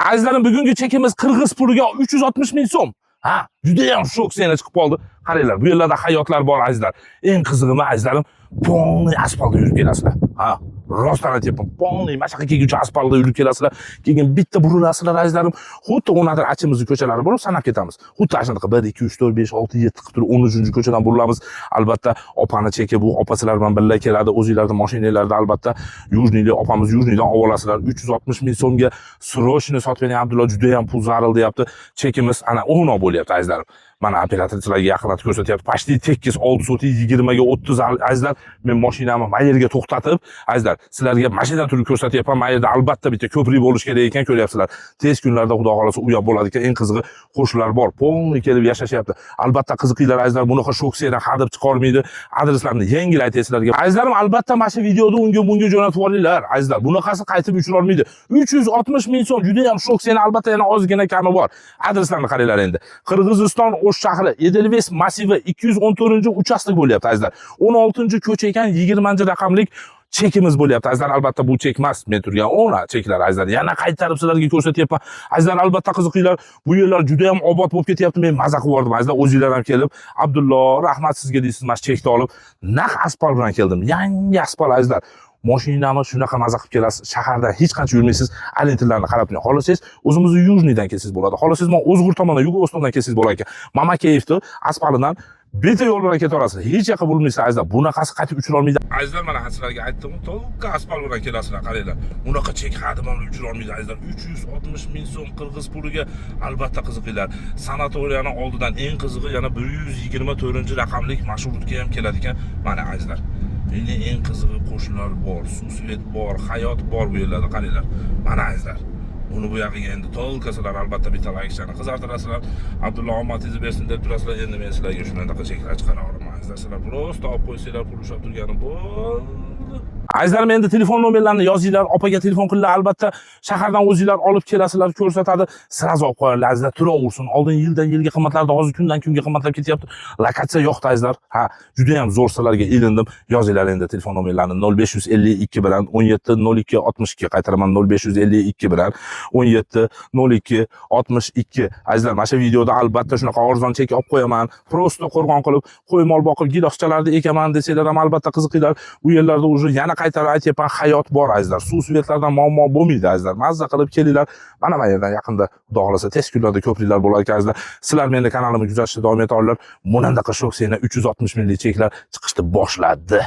Azizlarim, bugungi chekimiz qirg'iz puliga 360 ming so'm. Ha, juda ham шок цена chiqib qoldi. Qaranglar, bu yerlarda hayotlar bor, azizlar. Eng qizig'i, azizlarim, полный asfaltda yurib kelasizlar. Ha, rostdan aytyapman, полный mana shu kelguncha asfaltda yurib kelasizlar. Keyin bitta burilasizlar, azizlarim. Xuddi o'nadir achimizni ko'chalari bor, sanab ketamiz. Xuddi ana shunaqa 1 2 3 4 5 6 7 qilib turib 13-ko'chadan burilamiz. Albatta, opani cheki bu, opa sizlar bilan birga keladi. O'zinglarning mashinalarda albatta Южный lik opamiz Южный dan olib olasizlar. 360 ming so'mga срочно sotib bering, Abdulla, juda ham pul zaril, deyapti. Chekimiz ana o'g'no bo'lyapti, azizlarim. Mana operator sizlarga yaqinlatib ko'rsatyapti. Почти tekis 6 sotik 20 ga 30, azizlar. Men mashinamni mana yerga to'xtatib, azizlar, sizlarga mashinadan turib ko'rsatyapman. Mana yerda albatta bitta ko'prik bo'lishi kerak ekan, ko'ryapsizlar. Tez kunlarda, Xudo xolasa, u yoq bo'ladi ekan. Eng qizig'i, qo'shnilar bor, полный kelib yashashyapti. Albatta, qiziqinglar, azizlar, bunaqa шок цена hadeb chiqarmaydi. Adreslarni yengil aytay sizlarga. Azizlarim, albatta mana shu videoda unga bunga jo'natib yuboringlar. Azizlar, bunaqasi qaytib uchrolmaydi. 360 ming so'm juda ham шок цена, albatta yana ozgina kami bor. Adreslarni qaranglar endi. Qirg'iziston, O'sh shahri, Edelveys massivi, 214-uchastok bo'lyapti, azizlar. 16-ko'cha ekan, 20-raqamlik chekimiz bo'lyapti, azizlar. Albatta bu chek emas, men turgan o'na cheklar, azizlar. Yana qaytarib sizlarga ko'rsatyapman, azizlar. Albatta, qiziqinglar, bu yerlar juda ham obod bo'lib ketyapti. Men maza qilib yubordim, azizlar. O'zinglar ham kelib, "Abdullo, rahmat sizga", deysiz. Mana shu chekni olib, naq asfalt bilan keldim, yangi asfalt, azizlar. Mashinani shunaqa maza qilib kelasiz, shaharda hech qancha yurmaysiz. Ориентир larni qarab turing. Xohlasangiz, o'zimizni Южный dan kelsangiz bo'ladi, xohlasangiz, mana O'zg'ur tomondan, Yugo-Vostokdan kelsangiz bo'lar ekan. Mamakeyevni asfalidan bitta yo'l bilan ketaverasiz, hech yoqqa burilmaysiz, azizlar. Bunaqasi qaytib uchrolmaydi, azizlar. Mana sizlarga aytdim, только asfalt bilan kelasizlar. Qaranglar, unaqa chek hadeb ham uchrolmaydi, azizlar. 360 ming so'm qirg'iz puliga. Albatta, qiziqinglar, sanatoriyani oldidan, eng qizig'i, yana 124-raqamlik marshrutga ham keladi ekan. Mana, azizlar, endi eng qizig'i, qo'shnilar bor, suv, свет bor, hayot bor bu yerlarda. Qaranglar, mana, azizlar, uni bu yog'iga endi только sizlar albatta bitta laykchani qizartirasizlar, "Abdulla, omadingizni bersin", deb turasizlar. Endi men sizlarga shunaqa cheklar chiqara olaman, azizlar. Sizlar просто olib qo'ysanglar, pul ushlab turgani bo'ldi. Azizlarim, endi telefon nomerlarini yozinglar, opaga telefon qilinglar. Albatta shahardan o'zinglar olib kelasizlar, ko'rsatadi, сразу olib qo'yadilar, azizlar. Turaversin, oldin yildan yilga qimmatlardi, hozir kundan kunga qimmatlab ketyapti. Lokatsiya yoqdi, azizlar. Ha, juda ham zo'r sizlarga ilindim. Yozinglar endi telefon nomerlarini: 0552 bilan 17 02 62. Qaytaraman: 0552 bilan 17 02 62. Azizlar, mana shu videoda albatta shunaqa arzon chek olib qo'yaman. Просто qo'rg'on qilib, qo'y, mol boqib, giloschalarni ekaman desanglar ham, albatta qiziqinglar. Bu yerlarda уже, yana qaytarib aytyapman, hayot bor, azizlar. Suv, свет lardan muammo bo'lmaydi, azizlar. Mazza qilib kelinglar. Mana yerdan yaqinda, Xudo xohlasa, tez kunlarda ko'priklar bo'lar ekan, azizlar. Sizlar meni kanalimni kuzatishda davom eta olinglar. Bunaqaga шок цена 360 minglik cheklar chiqishni boshladi.